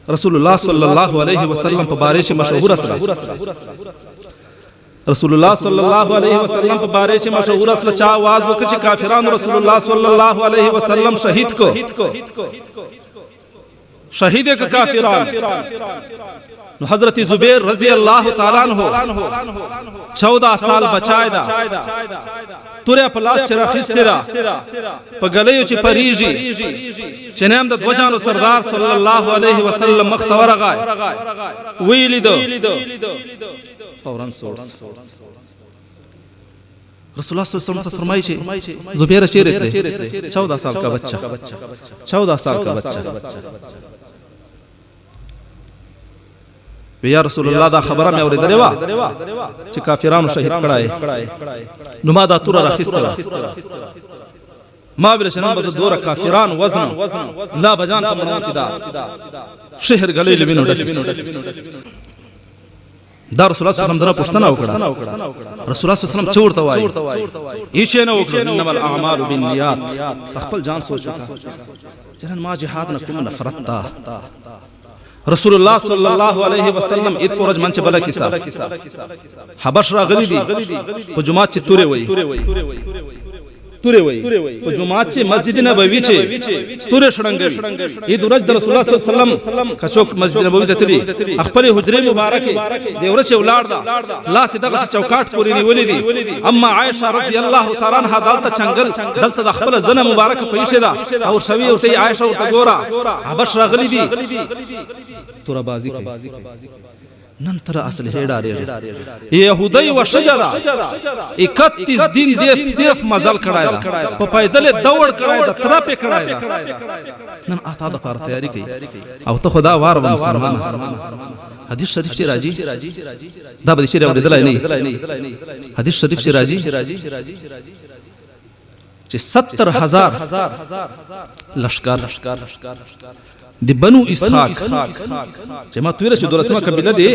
رسول الله صلی الله علیه وسلم په باره چې مشهور سره، رسول الله صلی الله علیه وسلم په باره چې مشهور سره چا आवाज وکړ چې کافرانو رسول الله صلی الله علیه وسلم شهید کو، شهید ک کافران. نو حضرت زبیر رضی الله تعالی عنہ 14 سال بچای دا، توریا په لاس چې راخیستې ده، په ګلیو چې پریږي، چې نیم د دوه جانو سردار صلی الله علیه وسلم مخ ته ورغی، ویلی دو فورا سوړ. رسول الله صلی الله علیه وسلم ته فرمایي چې زبیر چیرې تلې؟ 14 سال کا بچا، 14 سال کا بچا. وی یا رسول الله، دا خبره مې اورېدلې وه چې کافرانو شهید کړای، نو ما دا توره راخیستې وه. ما ویل چې نن به زه دوره کافران وزنم، لا به جان په مړوم چې دا شهر ګلۍ له وینو ډکې. دا رسول الله صلی الله علیه وسلم دره پوښتنه وکړه. رسول الله صلی الله علیه وسلم څه ورته وایي؟ هیڅ نه وکړه. انما الاعمال بالنیات. خپل جان سوچ وکړه چې نن ما جهاد نه کوم نفرت تا. رسول الله صلی الله علیه وسلم ات پورج منچ بل کیسه، حبش راغلی دي، په جماعت چې تورې وای، تورې وای په جماعت چې مسجد نبوي چې تورې شړنګوي. ای د ورځ د رسول الله صلی الله علیه وسلم کڅوک مسجد نبوي ته تللی، خپل حجره مبارکه د ورځ ولاړ ده، لاس دغه چوکاټ پورې نیولې دي. اما عائشه رضی الله تعالی عنها دلته چنګل، دلته د خپل زنه مبارکه پیښه ده او شوی ورته. عائشه ورته ګوره، حبش راغلی دي، توره بازی کوي. نن تر اصل هډا ریږي يهودي و شجره 31 دین دې صرف مزل کړای دا، په پیدل دوړ کړای دا، ترپ کړای دا. نن اته د پاره تیاری کوي او ته خدا وار به مسلمان. حدیث شریف چې راځي، دا به شری اوریدلای نه. حدیث شریف چې راځي چې 70000 لشکر د بنو اسحاق، چې ما تویل چې دولسمه قبیله دی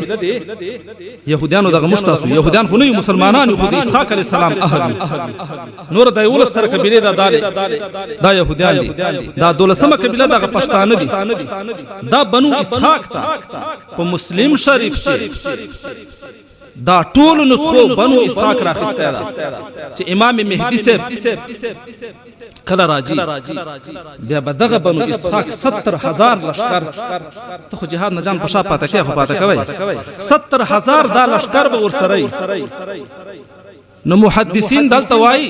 يهودانو، دغه موږ تاسو يهودان خو نه یو، مسلمانان خو د اسحاق علی السلام اهل. نور د یو سره قبیله دا داله دا يهودان دي، دا دولسمه قبیله دغه پښتانه دي. دا بنو اسحاق ته په مسلم شریف چې دا ټول نسخو بنو اسحاق راخسته ده، چې امام مهدی صاحب کله راځي بیا به دغه بنو اسحاق 70000 لشکر ته خو جهاد نه جان په شا پاته کې خو پاته کوي، 70000 دا لشکر به ورسره. نو محدثین دلته وایي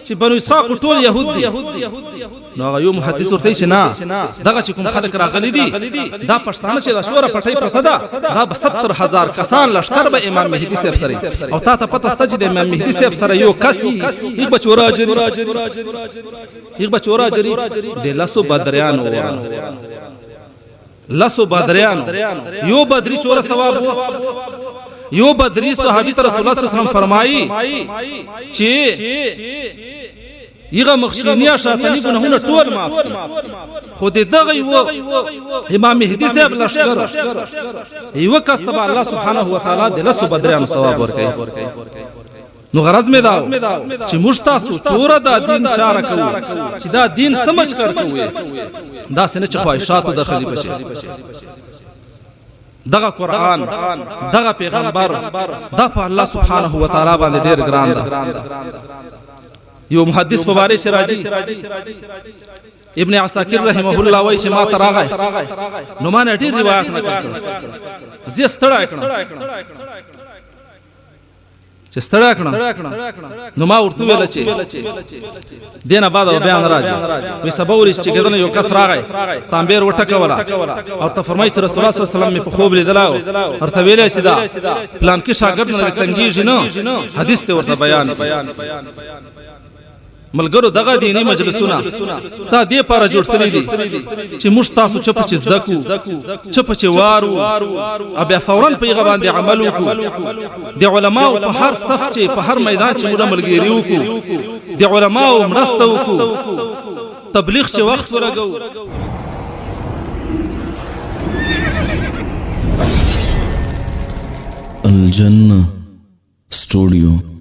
چې بنو اسحاق ټول يهود دي. نو هغه یو محدث ورته چې نه، دغه چې کوم خلک راغلي دي، دا پښتانه چې دا شوره پټۍ پرته ده، دا به 70000 کسان لشکر به امام مهدي صاحب سره. او تا ته پته سته چې د امام مهدي صاحب سره یو کس یې بچورا جری، یې بچورا جری د لاسو بدریانو ورا، لسو بدریانو یو بدری چوره ثواب. یو بدری صحابي ته رسول الله صلی الله علیه وسلم فرمایي چې یغه مخشینیا شاتنی ګناهونه ټول معاف دي، خو د دغه یو امام مهدی صاحب لشکر یو کس ته الله سبحانه و تعالی د لسو بدریانو ثواب ورکړي. نو غرض مې دا چې موږ تاسو چوره دا دین چاره کوو، چې دا دین سمج کار کوي، دا سنه چې خواهشاتو د خلیفہ شي. دغه قرآن، دغه پیغمبر، دا په الله سبحانه و تعالی باندې ډیر ګران ده. یو محدث په باره کې راځي، ابن عساکر رحمه الله، وایي چې ما تراغی نو ما نه ډیر روایت نه کړ، زه ستړی کړم. چې ستړی کړم نو ما ورته ویل چې دینه بعد بیان راځي. وی سبا ورځ چې کېدل، یو کس راغی، تامبیر وټکوله او ته فرمایي چې رسول الله صلی الله علیه وسلم می په خوب لیدل، ورته ویل چې دا پلان کې شاګرد نه تنګیږي، نه حدیث ته ورته بیان. ملګرو، دغه دینی مجلسونه دا دې پاره جوړ سوي دي چې موږ تاسو چپ چې زده کو، چپ چې وارو او بیا فورا په هغه باندې عمل وکړو. د علماو په هر صف چې په هر میدان چې موږ ملګری وکړو، د علماو مرسته وکړو، تبلیغ چې وخت ورګو. الجنة سټوډیو.